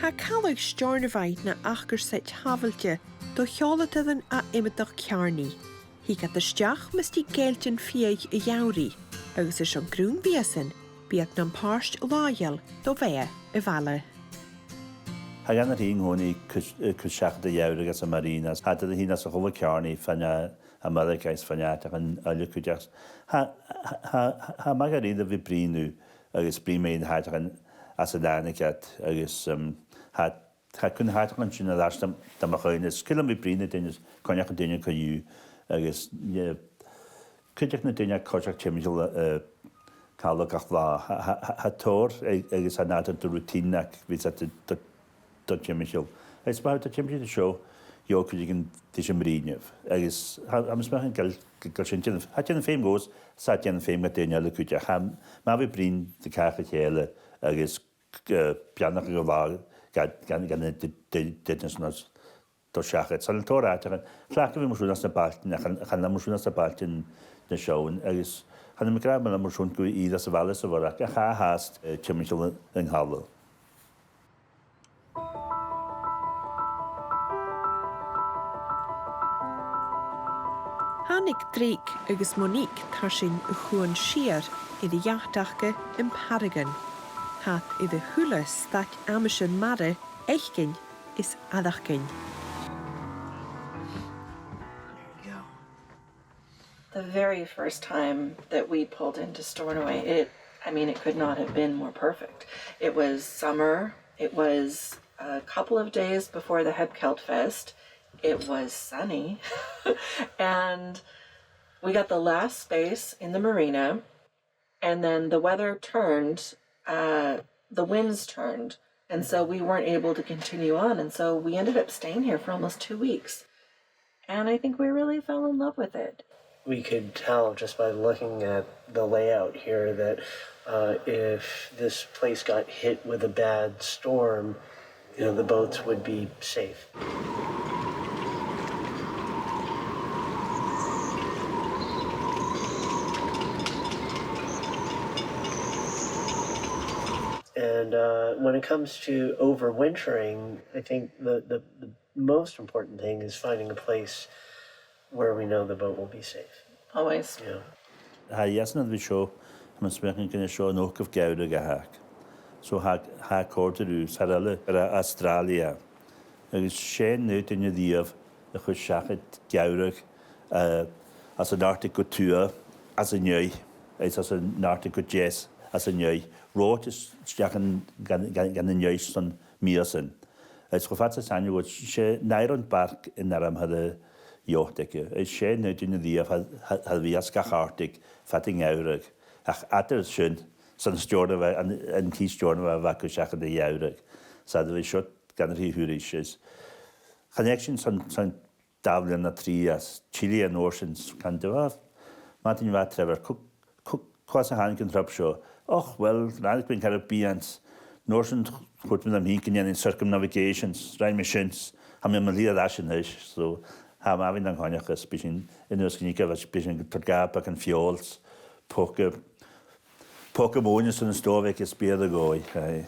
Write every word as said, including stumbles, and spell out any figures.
Tha caladh Steòrnabhaigh na acair said shàbhailte do sheòladairean à iomadach ceàrnaidh. Thig iad a-steach mus tig gealltainn fiadhaich a gheamhraidh, agus airson grunn mhìosan bidh iad nam pàirt làitheil de bheatha a' bhaile. Tha gun a h-aon còmhnaidh a' cur, a' cur seachad a' gheamhraidh anns a' mharina, tha iad a' tighinn às a h-uile ceàrnaidh, fon a, Ameireagaidh is fon àiteachan eile cuideachd. Tha, tha, tha, tha math gu leòr a bhith a' bruidhinn riutha, agus bruidhinn mu na h-àiteachan às an tàinig iad, agus, um, tha, tha cuid de na h-àiteachan sin air ais dom, dom chuimhne. Is cuimhne agam a bhith a' bruidhinn ri daoine, coinneachadh ri daoine co-dhiù, agus, yeah, cuideachd na daoine a' coiseachd timcheall, eh, caladh gach latha. Tha, tha, tha, tha tòrr, eh, agus tha nàdar de routine aca, bhios iad a' dol, dol timcheall. Agus ma tha thu a' dol timcheall an seo, gheibh thu cuideigin ris am bruidhinn riut. Agus tha, tha mi a' smaoineachadh gu bheil, gu bheil sin a' dèanamh, tha e a' dèanamh feum dhomhsa, 's tha e a' dèanamh feum do dhaoine eile cuideachd. Tha, ma bhith a' bruidhinn ri càch a chèile agus, eh, beannachadh gu latha, gu, gu, gu na d-, d-, d-, deichneas a' dol seachad. 'S ann an tòrr àiteachan, chleachd a bhith mar sin anns na bailtean, chan, chan eil mar sin anns na bailtean nas sine, agus chan eil mi ag ràdh gu bheil e mar sin gu ìre sa bhaile sa mhòr-chuid, ach tha e fhathast, eh, timcheall an, an calaidh. Thàinig Drake agus Monique tarsainn a' chuain siar air an yate aca am Paragon. Tha iad air a h-uile staid aimsir mara fhaicinn is fhaireachdainn. There you go. The very first time that we pulled into Stornoway, it, I mean, it could not have been more perfect. It was summer. It was a couple of days before the Heb Celt Fest. It was sunny. And we got the last space in the marina. And then the weather turned, uh, the winds turned, and so we weren't able to continue on, and so we ended up staying here for almost two weeks. And I think we really fell in love with it. We could tell just by looking at the layout here that, uh, if this place got hit with a bad storm, you know, the boats would be safe. And, uh, when it comes to overwintering, I think the, the, the most important thing is finding a place where we know the boat will be safe. Always. Yeah. Tha e deiseil a bhith seo, tha mi a' smaoineachadh gur e seo an t-ochdamh geamhradh a th' aca. So tha, tha e a' còrdadh riutha, 's tha e air a, air Astràilia. Agus 's e an aon duine a-riamh a chuir seachad geamhradh, eh, às an Arctic gu tuath às an dèidh, is às an Arctic gu deas às an dèidh. Reòite a-steach dhan, dhan, dhan, dhan an dèidh son mhìosan. Is cho fada 's a tha sinn, 's e an Ironbark an t-ainm a th' air a' yacht aige. Is 's e an aon duine a-riamh a tha, tha, tha air a bhith às gach Arctic fad an gheamhraidh. Ach eadar sin, 's ann an Steòrnabhagh, an, an taigh Steòrnabhagh a bha e a' cur seachad a' gheamhraidh. 'S tha e air a bhith seo gun a thìde thairis. Is chan fhaic sinn son, son dà bhliadhna no trì às Chile an uair sin, 's chan eil fhios, madainn mhath, Trevor, cò, cò, cò às a thàinig an trup seo? Och, uill, ràinig mi an Caribbean. An uair sin chuir mi orm fhìn gun dèanamh circumnavigation, rinn mi sin, tha mi air mo shlighe air ais a-nis, so tha e math a bhith nan coinneachas, bidh sinn, an uair sin, bidh sinn a' toirt dà bhagan feòil, poca, poca mòine san stòbh aige is biadh a dhòigh, aye.